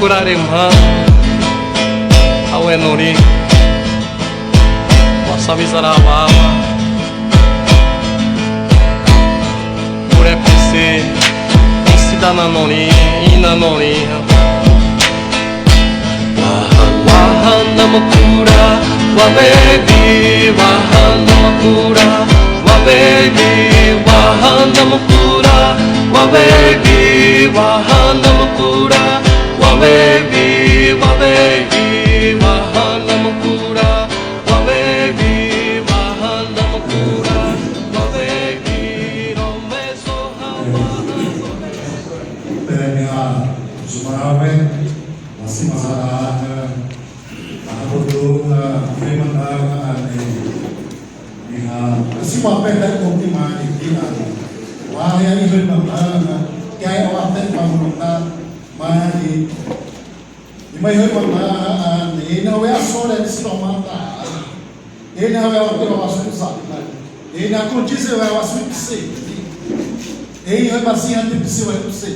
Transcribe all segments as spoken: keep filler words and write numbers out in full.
Tarema, awe norĩ, wa sawi za'ra wa, ure pese, isi dana norĩ, ina norĩ. Wahana mukura, wa baby, wahana mukura, wa baby, wahana mukura, wa baby, wahana mukura. Wa baby, wa baby, wahana mukura. Wa baby, wahana mukura. Wa baby, romezo hawa. Pera minha, zumarawe, masima zara, na bodo, na, femana, na, Ĩhã, asiwapété õ ti marĩ, ĩhã. Wa hã ihâimana, kay a'uwapé pamono ta marĩ. Ĩma ihâimana, ãne, ĩna we asore ni siromata. Ĩna we a'uwapé wa suza. Ĩna condição we wa suza. Ĩna basi hã te pisi wa suza.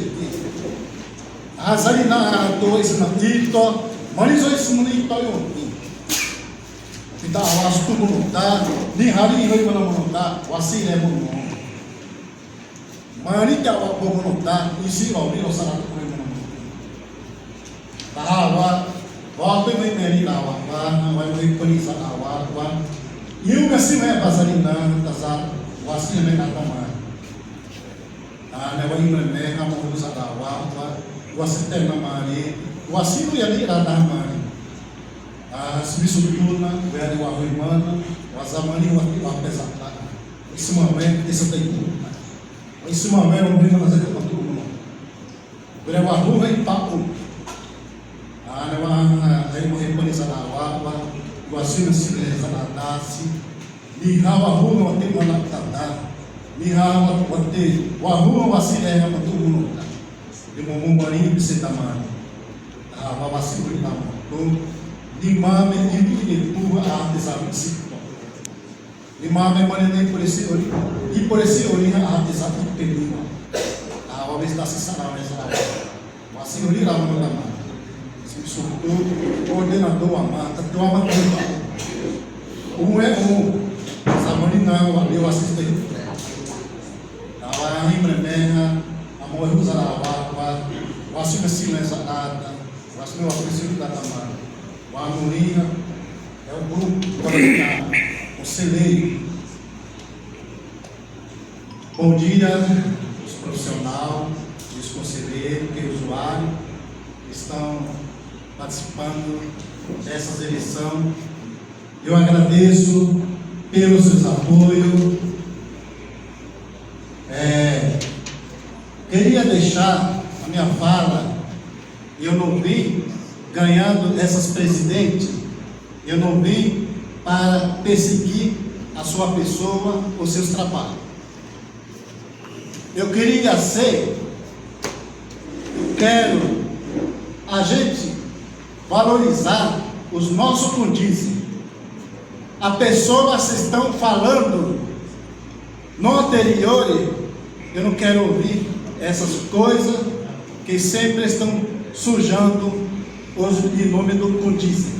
Azali na tô isma tito, mani zo isma tito io. Ita wa sutu mono ta, ni hali ihâimana mono ta, wasiré mono. Marĩ ta wa bâ mono ta, isi wa ri lo sara tu mono. Tahawa, wa pe me meri la wa, wa, wa me poni sa wa, wa. Iu kasi me bazali na, ta sa, wasiré me na ta ma. Ãne wa imreme hã mono za'ra wa, wa, wa sete na marĩ, wa siru ya ni ra na marĩ. A, sibisutuna, wa ya ni wa hâimana, wa zamani wa ti wa pesa ta. Isma me, esa ta itu. Isma me, wa hâimana zete patu mono. Bere wa hu hâipapo. Ãne wa, a, ai mo hâipani za'ra wa, wa, wa siru siru za'ra dasi. Niha wa hu wa te mana tata. Niha wa, wa te, wa hu wa si e ha matu uno. Ni mo mo mari pese tamani. Ah, wa wa si uri na mo. To, ni ma me ini ini tu a te sa si. Ni ma me mari ni polisi ori. I polisi ori ha a te sa tu pe ni ma. Ah, wa wis ta si sa na me sa. Wasi uri ramo nama. Si sutu, coordenador ama, tatu ama tuba. Uwe u, samani na wa le wasi te. Tawa ni mremeha, amo u zara wa, wa, wasi me sime sa ata, wasi me wa presidu da tama. Wa murinha, é o grupo, o celeiro. Bom dia, os profissionais, os conselheiros, que usuários estão participando dessas eleições. Eu agradeço pelos seus apoios. É, queria deixar a minha fala, eu não vim ganhando essas presidentes, eu não vim para perseguir a sua pessoa ou seus trabalhos. Eu queria ser, eu quero a gente valorizar os nossos condizes. As pessoas estão falando no anterior, eu não quero ouvir essas coisas que sempre estão sujando os em nome do condizem.